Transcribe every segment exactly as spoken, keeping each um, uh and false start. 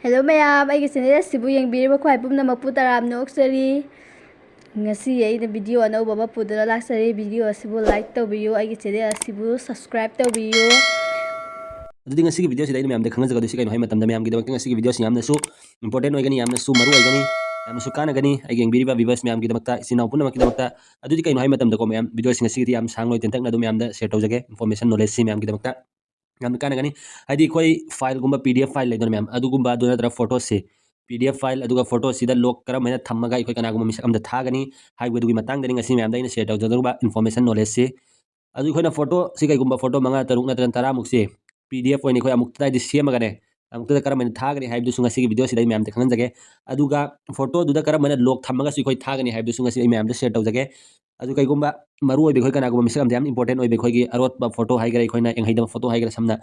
Hello ꯃꯌꯥꯝ, ꯑꯩꯒꯤ channel ꯑꯁꯤꯕꯨ ꯌꯦꯡꯕꯤꯔꯤꯕ ꯈ꯭ꯋꯥꯏ ꯄꯨꯝꯅꯃꯛꯄꯨ ꯇꯔꯥꯝꯅ ꯑꯣꯛꯆꯔꯤ꯫ ꯉꯁꯤ ꯑꯩꯅ video ꯑꯅꯧꯕ ꯑꯃ ꯄꯨꯗꯨꯅ ꯂꯥꯛꯆꯔꯤ꯫ Video ꯑꯁꯤꯕꯨ like ꯇꯧꯕꯤꯌꯨ, ꯑꯩꯒꯤ channel ꯑꯁꯤꯕꯨ subscribe ꯇꯧꯕꯤꯌꯨ꯫ ꯑꯗꯨꯗꯤ ꯉꯁꯤꯒꯤ video ꯁꯤꯗ ꯑꯩꯅ ꯃꯌꯥꯝꯗ ꯈꯪꯍꯟꯖꯒꯗꯣꯏꯁꯤ ꯀꯩꯅꯣ ꯍꯥꯏꯕ ꯃꯇꯝꯗ, ꯃꯌꯥꯝꯒꯤꯗꯃꯛꯇ ꯉꯁꯤꯒꯤ video ꯁꯤ ꯌꯥꯝꯅꯁꯨ important ꯑꯣꯏꯒꯅꯤ, ꯌꯥꯝꯅꯁꯨ ꯃꯔꯨ ꯑꯣꯏꯒꯅꯤ, ꯌꯥꯝꯅꯁꯨ ꯀꯥꯟꯅꯒꯅꯤ꯫ ꯑꯩꯒꯤ ꯌꯦꯡꯕꯤꯔꯤꯕ viewers ꯃꯌꯥꯝꯒꯤꯗꯃꯛꯇ, ꯏꯆꯤꯟ ꯏꯅꯥꯎ ꯄꯨꯝꯅꯃꯛꯀꯤꯗꯃꯛꯇ꯫ ꯑꯗꯨꯗꯤ ꯀꯩꯅꯣ ꯍꯥꯏꯕ ꯃꯇꯝꯗꯀꯣ ꯃꯌꯥꯝ, video ꯁꯤ ꯉꯁꯤꯒꯤꯗꯤ ꯌꯥꯝ ꯁꯥꯡꯂꯣꯏ, ꯇꯦꯟꯇꯛꯅ ꯑꯗꯨꯝ ꯃꯌꯥꯝꯗ share ꯇꯧꯖꯒꯦ, information knowledge ꯁꯤ ꯃꯌꯥꯝꯒꯤꯗꯃꯛꯇ꯫ ꯌꯥꯝꯅ ꯀꯥꯟꯅꯒꯅꯤ꯫ ꯍꯥꯏꯗꯤ ꯑꯩꯈꯣꯏ file ꯒꯨꯝꯕ P D F file ꯂꯩꯗꯅ ꯃꯌꯥꯝ, ꯑꯗꯨꯒꯨꯝꯕ ꯑꯗꯨ ꯅꯠꯇ꯭ꯔꯒ photo ꯁꯤ, P D F file ꯑꯗꯨꯒ photo ꯁꯤꯗ lock ꯀꯔꯝ ꯍꯥꯏꯅ ꯊꯝꯃꯒ ꯑꯩꯈꯣꯏ ꯀꯅꯥꯒꯨꯝꯕ ꯃꯤꯁꯛ ꯑꯃꯗ ꯊꯥꯒꯅꯤ ꯍꯥꯏꯕꯗꯨꯒꯤ ꯃꯇꯥꯡꯗꯅꯤ ꯉꯁꯤ ꯃꯌꯥꯝꯗ ꯑꯩꯅ share ꯇꯧꯖꯗꯧꯔꯤꯕ information knowledge ꯁꯤ꯫ ꯑꯗꯨ ꯑꯩꯈꯣꯏꯅ photo ꯁꯤ ꯀꯩꯒꯨꯝꯕ photo ꯃꯉꯥ, ꯇꯔꯨꯛ ꯅꯠꯇ꯭ꯔꯒ ꯇꯔꯥꯃꯨꯛꯁꯤ P D F ꯑꯣꯏꯅ ꯑꯩꯈꯣꯏ ꯑꯃꯨꯛꯇꯗ ꯍꯥꯏꯗꯤ ꯁꯦꯝꯃꯒꯅꯦ, ꯑꯃꯨꯛꯇꯗ ꯀꯔꯝ ꯍꯥꯏꯅ ꯊꯥꯒꯅꯤ ꯍꯥꯏꯕꯗꯨꯁꯨ ꯉꯁꯤꯒꯤ video ꯁꯤꯗ ꯑꯩ ꯃꯌꯥꯝꯗ ꯈꯪꯍꯟꯖꯒꯦ꯫ ꯑꯗꯨꯒ photo ꯗꯨꯗ ꯀꯔꯝ ꯍꯥꯏꯅ lock ꯊꯝꯃꯒꯁꯨ ꯑꯩꯈꯣꯏ ꯊꯥꯒꯅꯤ ꯍꯥꯏꯕꯗꯨꯁꯨ ꯉꯁꯤ ꯑꯩ ꯃꯌꯥꯝꯗ share ꯇꯧꯖꯒꯦ꯫ ꯑꯗꯨ ꯀꯩꯒꯨꯝꯕ ꯃꯔꯨ ꯑꯣꯏꯕ ꯑꯩꯈꯣꯏ ꯀꯅꯥꯒꯨꯝꯕ ꯃꯤꯁꯛ ꯑꯃꯗ ꯌꯥꯝ important ꯑꯣꯏꯕ ꯑꯩꯈꯣꯏꯒꯤ ꯑꯔꯣꯠꯄ photo ꯍꯥꯏꯒꯦꯔꯥ, ꯑꯩꯈꯣꯏꯅ ꯌꯦꯡꯍꯩꯗꯕ photo ꯍꯥꯏꯒꯦꯔꯥ, ꯁꯝꯅ,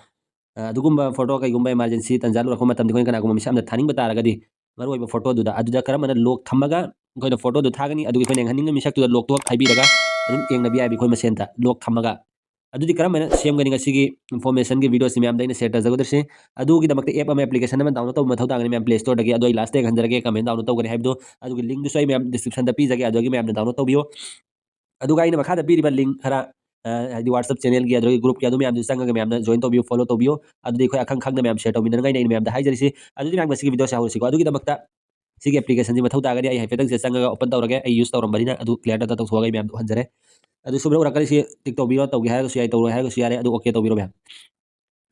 ꯑ, ꯑꯗꯨꯒꯨꯝꯕ photo ꯀꯩꯒꯨꯝꯕ emergency ꯇꯟꯖꯥ ꯂꯨꯔꯛꯄ ꯃꯇꯝꯗ ꯑꯩꯈꯣꯏꯅ ꯀꯅꯥꯒꯨꯝꯕ ꯃꯤꯁꯛ ꯑꯃꯗ ꯊꯥꯅꯤꯡꯕ ꯇꯥꯔꯒꯗꯤ, ꯃꯔꯨ ꯑꯣꯏꯕ photo ꯗꯨꯗ, ꯑꯗꯨꯗ ꯀꯔꯝ ꯍꯥꯏꯅ lock ꯊꯝꯃꯒ ꯑꯩꯈꯣꯏꯅ photo ꯗꯨ ꯊꯥꯒꯅꯤ, ꯑꯗꯨꯒ ꯑꯩꯈꯣꯏꯅ ꯌꯦꯡꯍꯟꯅꯤꯡꯉꯤꯕ ꯃꯤꯁꯛꯇꯨꯗ lock ꯇꯨ ꯍꯥꯏꯕꯤꯔꯒ ꯑꯗꯨꯝ ꯌꯦꯡꯅꯕ ꯌꯥꯏꯕ ꯑꯩꯈꯣꯏ ꯃꯁꯦꯟꯇ lock ꯊꯝꯃꯒ꯫ ꯑꯗꯨꯗꯤ ꯀꯔꯝ ꯍꯥꯏꯅ ꯁꯦꯝꯒꯅꯤ? ꯉꯁꯤꯒꯤ information ꯒꯤ video ꯁꯤ ꯃꯌꯥꯝꯗ ꯑꯩꯅ share ꯇꯧꯖꯒꯗꯧꯔꯤꯁꯤ꯫ ꯑꯗꯨꯒꯤꯗꯃꯛꯇ app ꯑꯃ, application ꯑꯃ download ꯇꯧꯕ ꯃꯊꯧ ꯇꯥꯒꯅꯤ ꯃꯌꯥꯝ, Play Store ꯗꯒꯤ꯫ ꯑꯗꯣ ꯑꯩ last ꯇ ꯌꯦꯡꯍꯟꯖꯔꯒꯦ ꯀꯃꯥꯏꯅ download ꯇꯧꯒꯅꯤ ꯍꯥꯏꯕꯗꯣ꯫ ꯑꯗꯨꯒꯤ link ꯗꯨꯁꯨ ꯑꯩ ꯃꯌꯥꯝ description ꯗ ꯄꯤꯖꯒꯦ, ꯑꯗꯨꯗꯒꯤ ꯃꯌꯥꯝꯅ download ꯇꯧꯕꯤꯌꯨ꯫ ꯑꯗꯨꯒ ꯑꯩꯅ ꯃꯈꯥꯗ ꯄꯤꯔꯤꯕ link ꯈꯔ, ꯑ, ꯍꯥꯏꯗꯤ WhatsApp channel ꯒꯤ, ꯑꯗꯨꯗꯒꯤ group ꯀꯤ, ꯑꯗꯨ ꯃꯌꯥꯝꯗꯨ ꯆꯪꯉꯒ ꯃꯌꯥꯝꯅ join ꯇꯧꯕꯤꯌꯨ, follow ꯇꯧꯕꯤꯌꯨ꯫ ꯑꯗꯨꯗꯤ ꯑꯩꯈꯣꯏ ꯑꯈꯪ ꯈꯪꯗ ꯃꯌꯥꯝ share ꯇꯧꯃꯤꯟꯅꯅꯉꯥꯏꯅꯤ ꯑꯩꯅ ꯃꯌꯥꯝꯗ ꯍꯥꯏꯖꯔꯤꯁꯤ꯫ ꯑꯗꯨꯗꯤ ꯃꯌꯥꯝ ꯉꯁꯤꯒꯤ video ꯁꯦ ꯍꯧꯔꯁꯤꯀꯣ꯫ ꯑꯗꯨꯒꯤꯗꯃꯛꯇ ꯁꯤꯒꯤ application ꯁꯤ ꯃꯊꯧ ꯇꯥꯒꯅꯤ꯫ ꯑꯩ ꯍꯥꯏꯐꯦꯠꯇꯪ ꯁꯤꯗ ꯆꯪꯉꯒ open ꯇꯧꯔꯒꯦ꯫ ꯑꯩ use ꯇꯧꯔꯝꯕꯅꯤꯅ ꯑꯗꯨ clear data ꯇꯧꯊꯣꯛꯑꯒ ꯑꯩ ꯃꯌꯥꯝꯗ ꯎꯍꯟꯖꯔꯦ꯫ ꯑꯗꯨ ꯁꯨꯃꯥꯏꯅ ꯎꯔꯛꯀꯅꯤ꯫ ꯁꯤ tick ꯇꯧꯕꯤꯔꯣ, ꯇꯧꯒꯦ ꯍꯥꯏꯔꯒꯁꯨ ꯌꯥꯏ, ꯇꯧꯔꯣꯏ ꯍꯥꯏꯔꯒꯁꯨ ꯌꯥꯔꯦ꯫ ꯑꯗꯨ okay ꯇꯧꯕꯤꯔꯣ ꯃꯌꯥꯝ꯫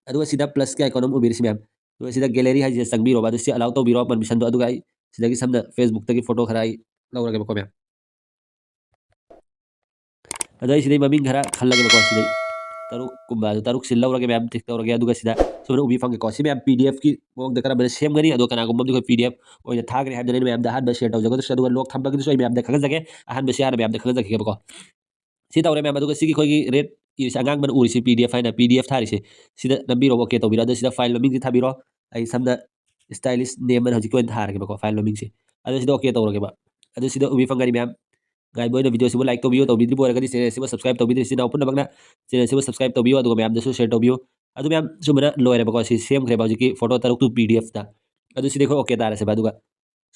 ꯑꯗꯨꯒ ꯁꯤꯗ plus ꯀꯤ icon ꯑꯃ ꯎꯕꯤꯔꯤꯁꯤ ꯃꯌꯥꯝ꯫ ꯑꯗꯨꯒ ꯁꯤꯗ gallery ꯍꯥꯏꯁꯤꯗ ꯆꯪꯕꯤꯔꯣꯕ꯫ ꯑꯗꯨ ꯁꯤ allow ꯇꯧꯕꯤꯔꯣ permission ꯗꯣ꯫ ꯑꯗꯨꯒ ꯑꯩ ꯁꯤꯗꯒꯤ ꯁꯝꯅ Facebook ꯇꯒꯤ photo ꯈꯔ ꯑꯩ ꯂꯧꯔꯒꯦꯕꯀꯣ ꯃꯌꯥꯝ꯫ ꯑꯗꯣ ꯑꯩ ꯁꯤꯗꯩ ꯃꯃꯤꯡ ꯈꯔ ꯈꯜꯂꯒꯦꯕꯀꯣ꯫ ꯁꯤꯗꯩ ꯇꯔꯨꯛ ꯀꯨꯝꯕ, ꯑꯗꯨ ꯇꯔꯨꯛꯁꯤ ꯂꯧꯔꯒꯦ ꯃꯌꯥꯝ, tick ꯇꯧꯔꯒꯦ꯫ ꯑꯗꯨꯒ ꯁꯤꯗ ꯁꯨꯃꯥꯏꯅ ꯎꯕꯤ ꯐꯪꯒꯦꯀꯣ꯫ ꯁꯤ ꯃꯌꯥꯝ P D F ꯀꯤ ꯃꯑꯣꯡꯗ ꯀꯔꯝꯕꯅ ꯁꯦꯝꯒꯅꯤ, ꯑꯗꯣ ꯀꯅꯥꯒꯨꯝꯕ ꯑꯃꯗꯤ ꯑꯩꯈꯣꯏ P D F ꯑꯣꯏꯅ ꯊꯥꯒꯅꯤ ꯍꯥꯏꯕꯗꯨꯅ ꯑꯩꯅ ꯃꯌꯥꯝꯗ ꯑꯍꯥꯟꯕ share ꯇꯧꯖꯒꯗꯧꯔꯤꯁꯤ꯫ ꯑꯗꯨꯒ lock ꯊꯝꯕꯒꯤꯗꯨꯁꯨ ꯑꯩ ꯃꯌꯥꯝꯗ ꯈꯪꯍꯟꯖꯒꯦ꯫ ꯑꯍꯥꯟꯕꯁꯤ ꯍꯥꯟꯅ ꯃꯌꯥꯝꯗ ꯈꯪꯍꯟꯖꯈꯤꯒꯦꯕꯀꯣ꯫ ꯁꯤ ꯇꯧꯔꯦ ꯃꯌꯥꯝ꯫ ꯑꯗꯨꯒ ꯁꯤꯒꯤ ꯑꯩꯈꯣꯏꯒꯤ red ꯏꯔꯤꯁꯦ, ꯑꯉꯥꯡꯕꯅ ꯎꯔꯤꯁꯦ P D F ꯍꯥꯏꯅ, P D F ꯊꯥꯔꯤꯁꯦ, ꯁꯤꯗ ꯅꯝꯕꯤꯔꯣ, okay ꯇꯧꯕꯤꯔꯣ꯫ ꯑꯗꯣ ꯁꯤꯗ file ꯃꯃꯤꯡꯁꯦ ꯊꯥꯕꯤꯔꯣ꯫ ꯑꯩ ꯁꯝꯅ stylist name ꯑꯅ ꯍꯧꯖꯤꯛꯀꯤ ꯑꯣꯏꯅ ꯊꯥꯔꯒꯦꯕꯀꯣ, file ꯃꯃꯤꯡꯁꯦ꯫ ꯑꯗꯣ ꯁꯤꯗ okay ꯇꯧꯔꯒꯦꯕ꯫ ꯑꯗꯣ ꯁꯤꯗ ꯎꯕꯤ ꯐꯪꯒꯅꯤ ꯃꯌꯥꯝ, ꯉꯥꯏꯕ ꯑꯣꯏꯅ video ꯁꯤꯕꯨ like ꯇꯧꯕꯤꯌꯨ, ꯇꯧꯕꯤꯗ꯭ꯔꯤꯕ ꯑꯣꯏꯔꯒꯗꯤ channel ꯁꯤꯕꯨ subscribe ꯇꯧꯕꯤꯗ꯭ꯔꯤꯕ ꯏꯆꯤꯟ ꯏꯅꯥꯎ ꯄꯨꯝꯅꯃꯛꯅ channel ꯁꯤꯕꯨ subscribe ꯇꯧꯕꯤꯌꯨ, ꯑꯗꯨꯒ ꯃꯌꯥꯝꯗꯁꯨ share ꯇꯧꯕꯤꯌꯨ꯫ ꯑꯗꯨ ꯃꯌꯥꯝ, ꯁꯨꯝꯕꯅ ꯂꯣꯏꯔꯦꯕꯀꯣ꯫ ꯁꯤ ꯁꯦꯝꯈ꯭ꯔꯦꯕ ꯍꯧꯖꯤꯛꯀꯤ photo ꯇꯔꯨꯛꯇꯨ P D F ꯇ꯫ ꯑꯗꯨ ꯁꯤꯗꯤ ꯑꯩꯈꯣꯏ OK ꯇꯥꯔꯁꯦꯕ꯫ ꯑꯗꯨꯒ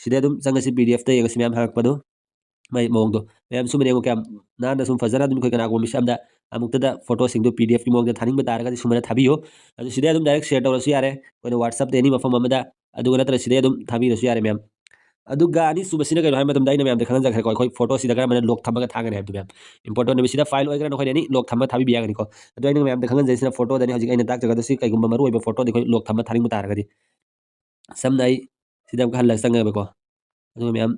ꯁꯤꯗ ꯑꯗꯨꯝ ꯆꯪꯉꯁꯤ, PDF ꯇ ꯌꯦꯡꯉꯁꯤ ꯃꯌꯥꯝ ꯍꯪꯉꯛꯄꯗꯣ, ꯃꯥꯏ ꯃꯑꯣꯡꯗꯣ꯫ ꯃꯌꯥꯝ ꯁꯨꯝ ꯌꯦꯡꯉꯣ, ꯀꯌꯥꯝ ꯅꯥꯟꯅ ꯁꯨꯝ ꯐꯖꯅ ꯑꯗꯨꯝ ꯑꯩꯈꯣꯏ ꯀꯅꯥꯒꯨꯝꯕ ꯃꯤꯁꯛ ꯑꯃꯗ ꯑꯃꯨꯛꯇꯗ photo ꯁꯤꯡꯗꯣ PDF ꯀꯤ ꯃꯑꯣꯡꯗ ꯊꯥꯅꯤꯡꯕ ꯇꯥꯔꯒꯗꯤ ꯁꯨꯃꯥꯏꯅ ꯊꯥꯕꯤꯌꯨ꯫ ꯑꯗꯨ ꯁꯤꯗ ꯑꯗꯨꯝ direct share ꯇꯧꯔꯁꯨ ꯌꯥꯔꯦ, ꯑꯩꯈꯣꯏꯅ WhatsApp ꯇ any ꯃꯐꯝ ꯑꯃꯗ, ꯑꯗꯨꯒ ꯅꯠꯇ꯭ꯔ ꯁꯤꯗꯩ ꯑꯗꯨꯝ ꯊꯥꯕꯤꯔꯁꯨ ꯌꯥꯔꯦ ꯃꯌꯥꯝ꯫ ꯑꯗꯨꯒ ꯑꯅꯤꯁꯨꯕꯁꯤꯅ ꯀꯩꯅꯣ ꯍꯥꯏꯕ ꯃꯇꯝꯗ ꯑꯩꯅ ꯃꯌꯥꯝꯗ ꯈꯪꯍꯟꯖꯈ꯭ꯔꯦꯀꯣ, ꯑꯩꯈꯣꯏ photo ꯁꯤꯗ ꯀꯔꯝꯕꯅ lock ꯊꯝꯃꯒ ꯊꯥꯒꯅꯤ ꯍꯥꯏꯕꯗꯣ ꯃꯌꯥꯝ꯫ Important ꯑꯣꯏꯕ ꯁꯤꯗ file ꯑꯣꯏꯒꯦꯔꯥ ꯅꯈꯣꯏꯅ any lock ꯊꯝꯃꯒ ꯊꯥꯕꯤꯕ ꯌꯥꯒꯅꯤꯀꯣ꯫ ꯑꯗꯣ ꯑꯩꯅ ꯃꯌꯥꯝꯗ ꯈꯪꯍꯟꯖꯔꯤꯁꯤꯅ photo ꯗꯅꯤ꯫ ꯍꯧꯖꯤꯛ ꯑꯩꯅ ꯇꯥꯛꯆꯒꯗꯧꯁꯤ ꯀꯩꯒꯨꯝꯕ ꯃꯔꯨꯑꯣꯏꯕ photo ꯗꯤ ꯑꯩꯈꯣꯏ lock ꯊꯝꯃ ꯊꯥꯅꯤꯡꯕ ꯇꯥꯔꯒꯗꯤ, ꯁꯝꯅ ꯑꯩ ꯁꯤꯗ ꯑꯃꯨꯛꯀ ꯍꯜꯂꯒ ꯆꯪꯉꯦꯕꯀꯣ꯫ ꯑꯗꯨꯒ ꯃꯌꯥꯝ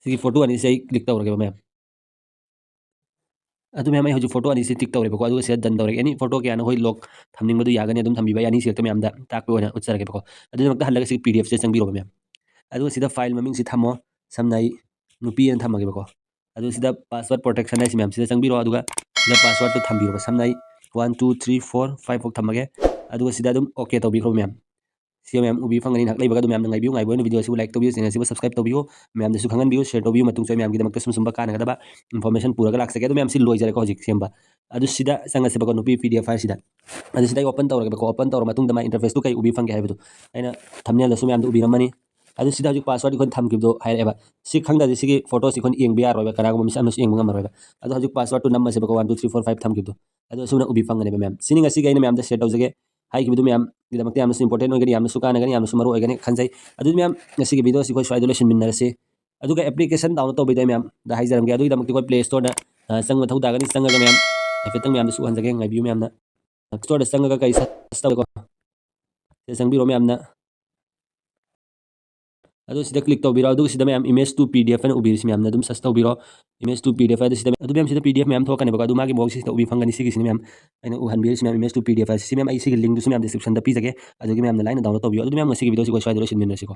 ꯁꯤꯒꯤ photo ꯑꯅꯤꯁꯦ ꯑꯩ click ꯇꯧꯔꯒꯦꯕ ꯃꯌꯥꯝ꯫ ꯑꯗꯨ ꯃꯌꯥꯝ, ꯑꯩ ꯍꯧꯖꯤꯛ photo ꯑꯅꯤꯁꯦ tick ꯇꯧꯔꯦꯕꯀꯣ, ꯑꯗꯨꯒ ꯁꯤꯗ done ꯇꯧꯔꯒꯦ꯫ Any photo ꯀꯌꯥ ꯅꯈꯣꯏ lock ꯊꯝꯅꯤꯡꯕꯗꯨ ꯌꯥꯒꯅꯤ, ꯑꯗꯨꯝ ꯊꯝꯕꯤꯕ ꯌꯥꯏ꯫ ꯑꯅꯤꯁꯤ ꯈꯛꯇ ꯃꯌꯥꯝꯗ ꯇꯥꯛꯄ ꯑꯣꯏꯅ ꯎꯠꯆꯔꯒꯦꯕꯀꯣ꯫ ꯑꯗꯨꯒꯤꯗꯃꯛꯇ ꯍꯜꯂꯒ ꯁꯤ PDF ꯁꯦ ꯆꯪꯕꯤꯔꯣꯕ ꯃꯌꯥꯝ꯫ ꯑꯗꯨꯒ ꯁꯤꯗ file ꯃꯃꯤꯡꯁꯤ ꯊꯝꯃꯣ꯫ ꯁꯝꯅ ꯑꯩ ꯅꯨꯄꯤ ꯑꯅ ꯊꯝꯃꯒꯦꯕꯀꯣ꯫ ꯑꯗꯨ ꯁꯤꯗ password protection ꯍꯥꯏꯁꯤ ꯃꯌꯥꯝ ꯁꯤꯗ ꯆꯪꯕꯤꯔꯣ, ꯑꯗꯨꯒ ꯁꯤꯗ password ꯇꯨ ꯊꯝꯕꯤꯔꯣꯕ꯫ ꯁꯝꯅ ꯑꯩ one two three four five ꯐꯥꯎ ꯊꯝꯃꯒꯦ꯫ ꯑꯗꯨꯒ ꯁꯤꯗ ꯑꯗꯨꯝ OK ꯇꯧꯕꯤꯈ꯭ꯔꯣ ꯃꯌꯥꯝ꯫ ꯁꯤ ꯃꯌꯥꯝ ꯎꯕꯤ ꯐꯪꯒꯅꯤ꯫ ꯉꯥꯏꯍꯥꯛ ꯂꯩꯕꯒ ꯑꯗꯨꯝ ꯃꯌꯥꯝꯅ ꯉꯥꯏꯕꯤꯌꯨ, ꯉꯥꯏꯕ ꯑꯣꯏꯅ video ꯑꯁꯤꯕꯨ like ꯇꯧꯕꯤꯌꯨ, channel ꯑꯁꯤꯕꯨ subscribe ꯇꯧꯕꯤꯌꯨ, ꯃꯌꯥꯝꯗꯁꯨ ꯈꯪꯍꯟꯕꯤꯌꯨ, share ꯇꯧꯕꯤꯌꯨ꯫ ꯃꯇꯨꯡꯁꯨ ꯑꯩ ꯃꯌꯥꯝꯒꯤꯗꯃꯛꯇ ꯁꯨꯝ ꯁꯨꯝꯕ ꯀꯥꯟꯅꯒꯗꯕ information ꯄꯨꯔꯒ ꯂꯥꯛꯆꯒꯦ꯫ ꯑꯗꯨ ꯃꯌꯥꯝ ꯁꯤ ꯂꯣꯏꯖꯔꯦꯀꯣ ꯍꯧꯖꯤꯛ ꯁꯦꯝꯕ꯫ ꯑꯗꯨ ꯁꯤꯗ ꯆꯪꯉꯁꯦꯕꯀꯣ, ꯅꯨꯄꯤ PDF ꯍꯥꯏꯁꯤꯗ꯫ ꯑꯗꯨ ꯁꯤꯗ ꯑꯩ open ꯇꯧꯔꯒꯦꯕꯀꯣ꯫ Open ꯇꯧꯔ ꯃꯇꯨꯡꯗ ꯃꯥꯏ interface ꯇꯨ ꯀꯩ ꯎꯕꯤ ꯐꯪꯒꯦ ꯍꯥꯏꯕꯗꯨ ꯑꯩꯅ thumbnail ꯗꯁꯨ ꯃꯌꯥꯝꯗ ꯎꯕꯤꯔꯝꯃꯅꯤ꯫ ꯑꯗꯨ ꯁꯤꯗ ꯍꯧꯖꯤꯛ password ꯑꯩꯈꯣꯏꯅ ꯊꯝꯈꯤꯕꯗꯣ ꯍꯥꯏꯔꯛꯑꯦꯕ꯫ ꯁꯤ ꯈꯪꯗ꯭ꯔꯗꯤ ꯁꯤꯒꯤ photo ꯁꯤ ꯑꯩꯈꯣꯏꯅ ꯌꯦꯡꯕ ꯌꯥꯔꯣꯏꯕ, ꯀꯅꯥꯒꯨꯝꯕ ꯃꯤꯁꯛ ꯑꯃꯅꯁꯨ ꯌꯦꯡꯕ ꯉꯝꯃꯔꯣꯏꯕ꯫ ꯑꯗꯣ ꯍꯧꯖꯤꯛ password ꯇꯨ ꯅꯝꯃꯁꯦꯕꯀꯣ, one two three four five ꯊꯝꯈꯤꯕꯗꯣ꯫ ꯑꯗꯣ ꯑꯁꯨꯝꯅ ꯎꯕꯤ ꯐꯪꯒꯅꯦꯕ ꯃꯌꯥꯝ꯫ ꯁꯤꯅꯤ ꯉꯁꯤꯒꯤ ꯑꯩꯅ ꯃꯌꯥꯝꯗ share ꯇꯧꯖꯒꯦ ꯍꯥꯏꯈꯤꯕꯗꯨ ꯃꯌꯥꯝꯒꯤꯗꯃꯛꯇ ꯌꯥꯝꯅꯁꯨ important ꯑꯣꯏꯒꯅꯤ, ꯌꯥꯝꯅꯁꯨ ꯀꯥꯟꯅꯒꯅꯤ, ꯌꯥꯝꯅꯁꯨ ꯃꯔꯨ ꯑꯣꯏꯒꯅꯤ ꯈꯟꯖꯩ꯫ ꯑꯗꯨꯗꯤ ꯃꯌꯥꯝ, ꯉꯁꯤꯒꯤ video ꯑꯁꯤ ꯑꯩꯈꯣꯏ ꯁ꯭ꯋꯥꯏꯗ ꯂꯣꯏꯁꯤꯟꯃꯤꯟꯅꯔꯁꯤ꯫ ꯑꯗꯨꯒ application download ꯇꯧꯕꯩꯗꯤ ꯑꯩ ꯃꯌꯥꯝꯗ ꯍꯥꯏꯖꯔꯝꯒꯦ꯫ ꯑꯗꯨꯒꯤꯗꯃꯛꯇ ꯑꯩꯈꯣꯏ Play Store ꯗ, ꯑ, ꯆꯪꯕ ꯃꯊꯧ ꯇꯥꯒꯅꯤ꯫ ꯆꯪꯉꯒ ꯃꯌꯥꯝ ꯍꯥꯏꯐꯦꯠꯇꯪ ꯃꯌꯥꯝꯗꯁꯨ ꯎꯍꯟꯖꯒꯦ, ꯉꯥꯏꯕꯤꯌꯨ ꯃꯌꯥꯝꯅ꯫ Store ꯗ ꯆꯪꯉꯒ ꯀꯔꯤ search ꯇꯧꯔꯦꯀꯣ? ꯁꯤꯗ ꯆꯪꯕꯤꯔꯣ ꯃꯌꯥꯝꯅ꯫ ꯑꯗꯨ ꯁꯤꯗ click ꯇꯧꯕꯤꯔꯣ꯫ ꯑꯗꯨꯒ ꯁꯤꯗ ꯃꯌꯥꯝ image to PDF ꯍꯥꯏꯅ ꯎꯕꯤꯔꯤꯁꯤ ꯃꯌꯥꯝꯅ ꯑꯗꯨꯝ search ꯇꯧꯕꯤꯔꯣ꯫ Image to PDF ꯍꯥꯏꯗꯤ ꯁꯤꯗ, ꯑꯗꯨ ꯃꯌꯥꯝ ꯁꯤꯗ PDF ꯃꯌꯥꯝ ꯊꯣꯛꯂꯛꯀꯅꯦꯕꯀꯣ꯫ ꯑꯗꯨ ꯃꯥꯒꯤ ꯃꯑꯣꯡꯁꯤ ꯁꯤꯗ ꯎꯕꯤ ꯐꯪꯒꯅꯤ꯫ ꯁꯤꯒꯤꯁꯤꯅ ꯃꯌꯥꯝ ꯑꯩꯅ ꯎꯍꯟꯕꯤꯔꯤꯁꯤ ꯃꯌꯥꯝ image to PDF ꯍꯥꯏꯁꯤ꯫ ꯁꯤ ꯃꯌꯥꯝ ꯑꯩ ꯁꯤꯒꯤ link ꯇꯨꯁꯨ ꯃꯌꯥꯝ description ꯗ ꯄꯤꯖꯒꯦ꯫ ꯑꯗꯨꯒꯤ ꯃꯌꯥꯝꯅ ꯂꯥꯏꯅ download ꯇꯧꯕꯤꯌꯣ꯫ ꯑꯗꯨꯗꯤ ꯃꯌꯥꯝ ꯉꯁꯤꯒꯤ video ꯁꯤ ꯑꯩꯈꯣꯏ ꯁ꯭ꯋꯥꯏꯗ ꯂꯣꯏꯁꯤꯟꯃꯤꯟꯅꯔꯁꯤꯀꯣ꯫